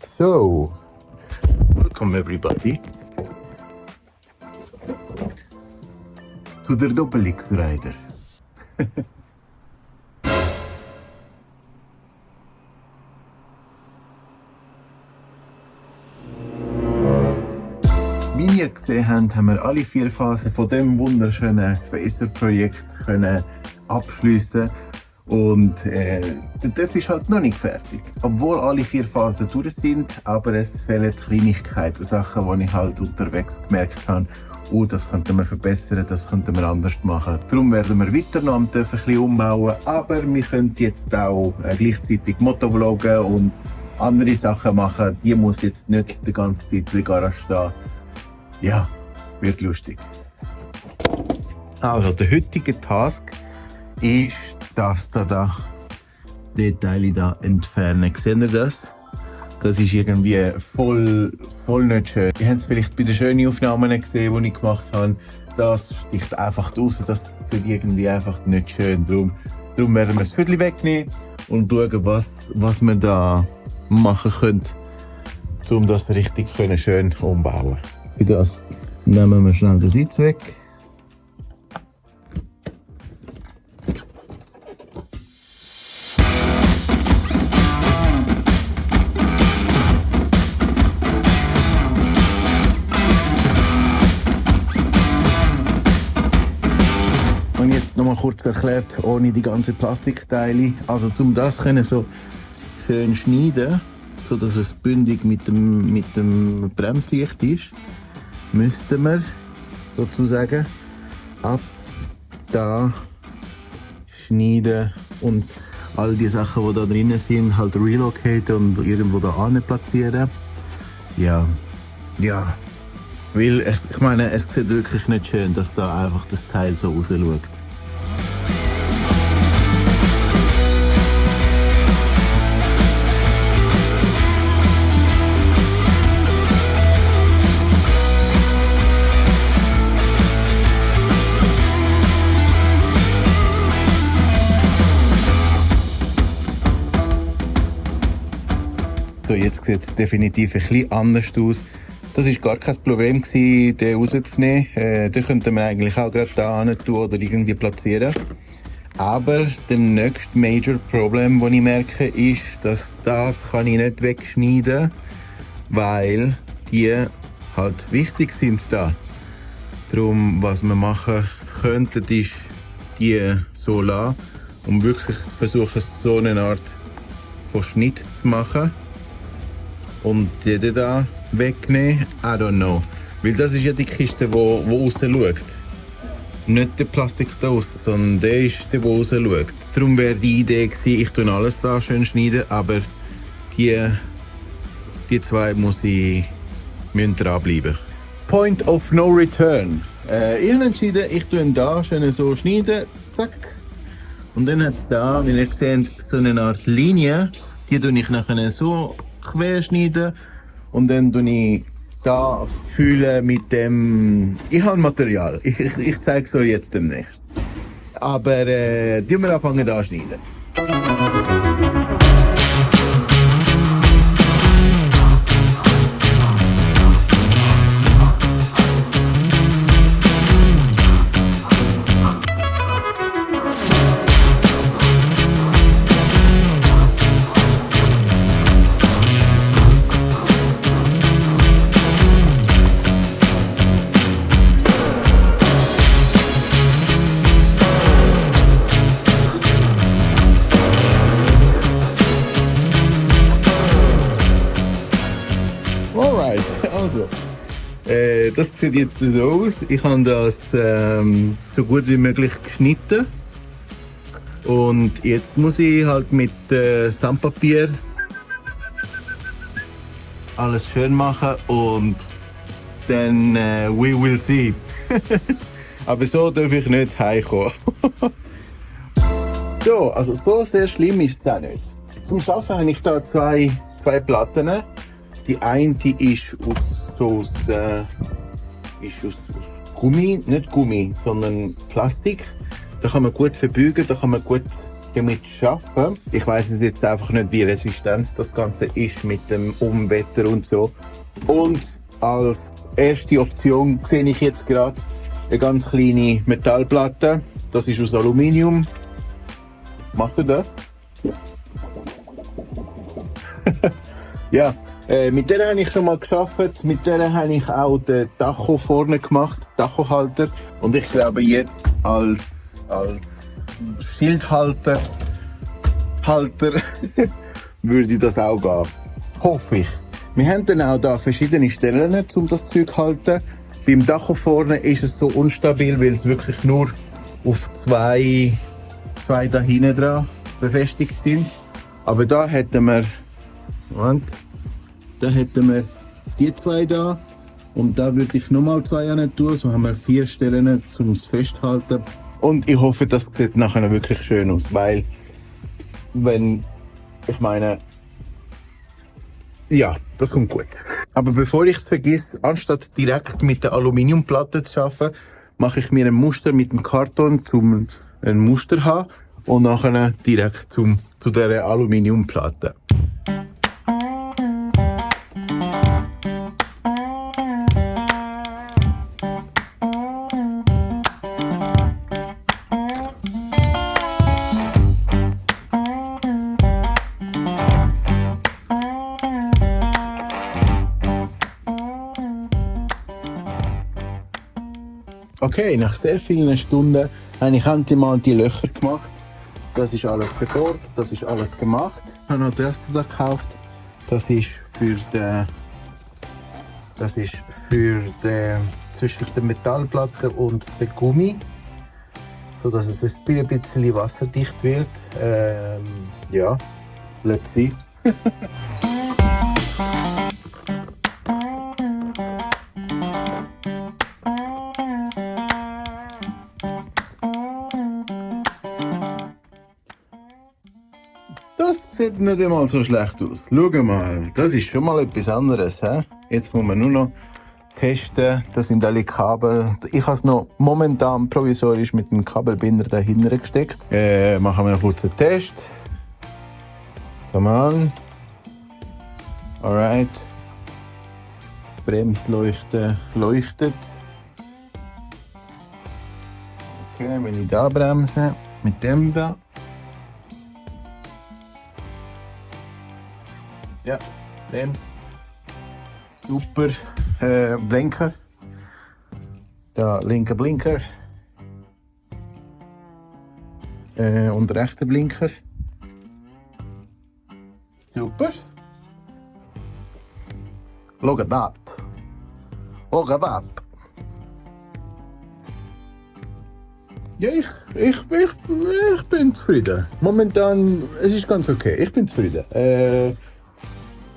So, welcome everybody to the Double X Rider. Wie ihr gesehen habt, haben wir alle 4 Phasen von dem wunderschönen Phaser-Projekt abschliessen. Und der Dörf ist halt noch nicht fertig. Obwohl alle 4 Phasen durch sind, aber es fehlen Kleinigkeiten, Sachen, die ich halt unterwegs gemerkt habe. Das könnten wir verbessern, das könnten wir anders machen. Darum werden wir weiter noch am Dörf ein bisschen umbauen. Aber wir können jetzt auch gleichzeitig Motovloggen und andere Sachen machen. Die muss jetzt nicht die ganze Zeit in der Garage stehen. Ja, wird lustig. Also, der heutige Task ist das da, die Teile da entfernen. Seht ihr das? Das ist irgendwie voll nicht schön. Ihr habt es vielleicht bei den schönen Aufnahmen gesehen, die ich gemacht habe. Das sticht einfach raus, das sieht irgendwie einfach nicht schön. Darum werden wir das Viertel wegnehmen und schauen, was wir da machen können, um das richtig schön umbauen. Für das nehmen wir schnell den Sitz weg. Und jetzt noch mal kurz erklärt, ohne die ganzen Plastikteile. Also um das können so schön schneiden, so dass es bündig mit dem Bremslicht ist, müssten wir sozusagen ab da schneiden und all die Sachen, die da drinnen sind, halt relocaten und irgendwo da an platzieren. Ja. Weil ich meine, es sieht wirklich nicht schön, dass da einfach das Teil so raus schaut. So, jetzt sieht es definitiv ein bisschen anders aus. Das war gar kein Problem, den rauszunehmen. Den könnten wir eigentlich auch gerade da hin tun oder irgendwie platzieren. Aber der nächste Major Problem, das ich merke, ist, dass das kann ich nicht wegschneiden, weil die halt wichtig sind da. Darum, was wir machen könnten, ist die so lassen und wirklich versuchen, so eine Art von Schnitt zu machen. Und die da wegnehmen, I don't know. Weil das ist ja die Kiste, die raus schaut. Nicht der Plastik da raus, sondern der ist der raus schaut. Darum wäre die Idee gewesen, ich tue alles da schön schneiden, aber die 2 müssen dranbleiben. Point of no return. Ich habe entschieden, ich tue ihn da schön so schneiden, zack. Und dann hat es da, wie ihr seht, so eine Art Linie. Die tue ich nachher so quer schneiden und dann tue ich da fühlen mit dem. Ich habe Material. Ich zeige es euch jetzt demnächst. Aber die wir anfangen da schneiden. Also, das sieht jetzt so aus. Ich habe das so gut wie möglich geschnitten. Und jetzt muss ich halt mit Sandpapier alles schön machen und dann we will see. Aber so darf ich nicht heimkommen. So sehr schlimm ist es auch nicht. Zum Arbeiten habe ich da zwei Platten. Die eine ist aus Gummi, nicht Gummi, sondern Plastik. Da kann man gut verbeugen, da kann man gut damit arbeiten. Ich weiss es jetzt einfach nicht, wie resistent das Ganze ist mit dem Unwetter und so. Und als erste Option sehe ich jetzt gerade eine ganz kleine Metallplatte. Das ist aus Aluminium. Machst du das? Ja, mit der habe ich schon mal gearbeitet. Mit der habe ich auch den Tacho vorne gemacht, Tachohalter. Und ich glaube jetzt als Schildhalter würde das auch gehen. Hoffe ich. Wir haben dann auch da verschiedene Stellen, um das Zeug zu halten. Beim Tacho vorne ist es so unstabil, weil es wirklich nur auf zwei da hinten dran befestigt sind. Aber da hätten wir die zwei da und da würde ich nochmal zwei hin tun. So haben wir 4 Stellen, um es festzuhalten. Und ich hoffe, das sieht nachher wirklich schön aus, weil ja, das kommt gut. Aber bevor ich es vergesse, anstatt direkt mit der Aluminiumplatte zu arbeiten, mache ich mir ein Muster mit dem Karton, um ein Muster zu haben und nachher direkt zu dieser Aluminiumplatte. Okay, nach sehr vielen Stunden habe ich endlich mal die Löcher gemacht. Das ist alles gebohrt, das ist alles gemacht. Ich habe noch das da gekauft. Das ist für zwischen der Metallplatte und der Gummi, so dass es ein bisschen wasserdicht wird. Ja, let's see. Das sieht nicht einmal so schlecht aus. Schau mal, das ist schon mal etwas anderes. He? Jetzt muss man nur noch testen. Das sind alle Kabel. Ich habe es noch momentan provisorisch mit dem Kabelbinder dahinter gesteckt. Machen wir noch kurz einen Test. Come on. Alright. Bremsleuchte leuchtet. Okay, wenn ich da bremse, mit dem da. Ja, bremst. Super. Blinker. Da linker Blinker. Und rechter Blinker. Super. Look at that. Look at that. Ja, ich bin zufrieden. Momentan, es ist ganz okay. Ich bin zufrieden.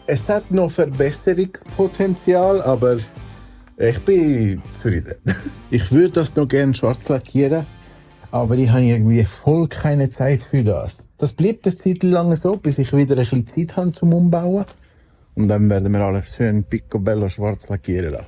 Es hat noch Verbesserungspotenzial, aber ich bin zufrieden. Ich würde das noch gerne schwarz lackieren, aber ich habe irgendwie voll keine Zeit für das. Das bleibt eine Zeit lang so, bis ich wieder ein bisschen Zeit habe zum Umbauen. Und dann werden wir alles schön picobello schwarz lackieren lassen.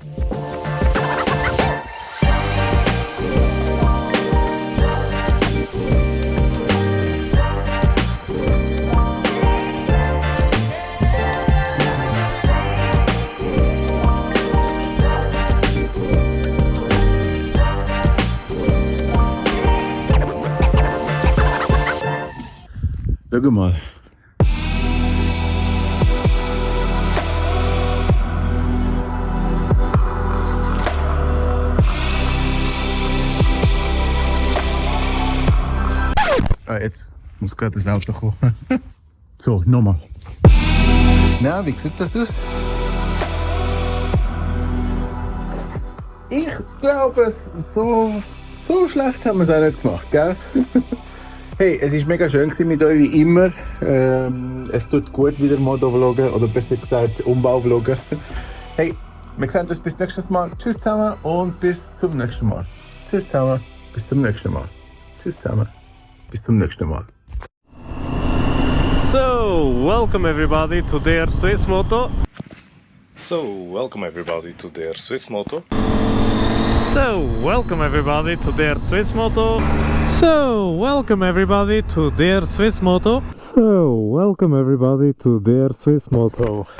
Schau mal. Jetzt muss gerade das Auto kommen. So, nochmal. Na, wie sieht das aus? Ich glaube, so schlecht haben wir es auch nicht gemacht, gell? Hey, es war mega schön mit euch, wie immer. Es tut gut, wieder Motovloggen, oder besser gesagt Umbauvloggen. Hey, wir sehen uns bis nächstes Mal. Tschüss zusammen und bis zum nächsten Mal. Tschüss zusammen, bis zum nächsten Mal. Tschüss zusammen, bis zum nächsten Mal. So, welcome everybody to their Swiss Moto. So, welcome everybody to Der Swiss Moto. So, welcome everybody to Der Swiss Moto. So, welcome everybody to Der Swiss Moto.